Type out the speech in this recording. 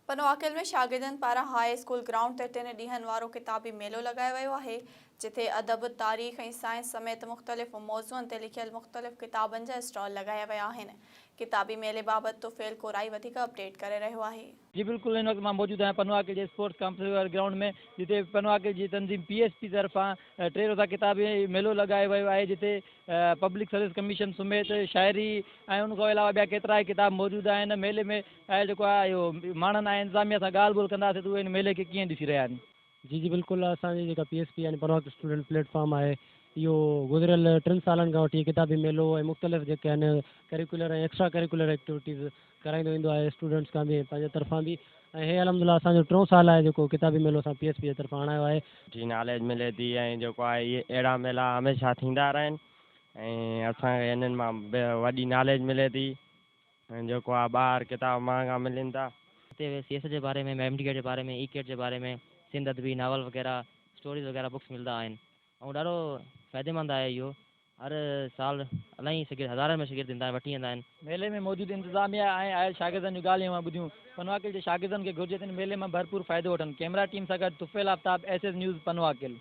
پنوعاقل ۾ شاگردن پاران high school ground تي ٽن ڏينهن وارو ڪتابي ميلو لڳايو ويو آهي، جتي ادب، تاريخ ۽ سائنس سميت مختلف موضوعن تي لکيل مختلف ڪتابن جا اسٽال لڳايا ويا آهن. ڪتابي ميلي بابت طفيل ڪورائي وڌيڪ اپڊيٽ ڪري رهيو آهي. جي بلڪل هن وقت مان موجود آهيان پنوعاقل جي اسپورٽس ڪامپليڪس واري گرائونڊ ۾ جتي پنوعاقل جي تنظيم پي ايس پي طرفان ٽي روزه ڪتابي ميلو لڳايو ويو آهي جتي پبلڪ سروس ڪميشن سميت شاعري ۽ ان کان علاوه ٻيا ڪيترائي ڪتاب موجود آهن ميلي ۾ آيل جيڪو آهي اهو ماڻهن ۽ انتظاميا سان ڳالهه ٻولهه ڪنداسين ته اهي ان ميلي کي ڪيئن ڏسي رهيا آهن. جي جي بلڪل اسان جي جيڪا پي ايس پي يعني پنوهڪ اسٽوڊنٽ پليٽ فارم آهي اهو گذريل ٽن سالن کان وٺي ڪتابي ميلو ۽ مختلف جيڪي آهن ڪريڪولر ۽ ايڪسٽرا ڪريڪولر ايڪٽيوٽيز ڪرائيندو ايندو آهي اسٽوڊنٽس کان به ۽ پنهنجي طرفان به ۽ هي الحمد لله اسان جو ٽيون سال آهي جيڪو ڪتابي ميلو اسان پي ايس پي جي طرفان آڻايو آهي. سٺي ناليج ملي ٿي ۽ جيڪو آهي اهي اهڙا ميلا هميشه ٿيندا رهن ۽ اسان کي انهن مان وڏي ناليج ملي ٿي ۽ جيڪو آهي ٻاهر ڪتاب مهانگا ملن ٿا. هتي سي ايس جي باري ۾، ايم ڊي ايڊ جي باري ۾، اي ڪيٽ جي باري ۾، سنڌ ادبي ناول وغيره، اسٽوريز وغيره بڪس ملدا آهن ۽ ڏاڍو فائديمند آهي اهو هر سال الاهي شاگرد هزارن ۾ شاگرد ايندا آهن وٺي ويندا آهن. ميلي ۾ موجود انتظاميا ۽ آيل شاگردن جون ڳالهيون اوهان ٻڌيون. پنوعاقل جي شاگردن کي گهرجي ته ان ميلي مان ڀرپور فائدو وٺن. ڪئميرا ٽيم سان گڏ Tufail Aftab, S S news, Pano Aqil.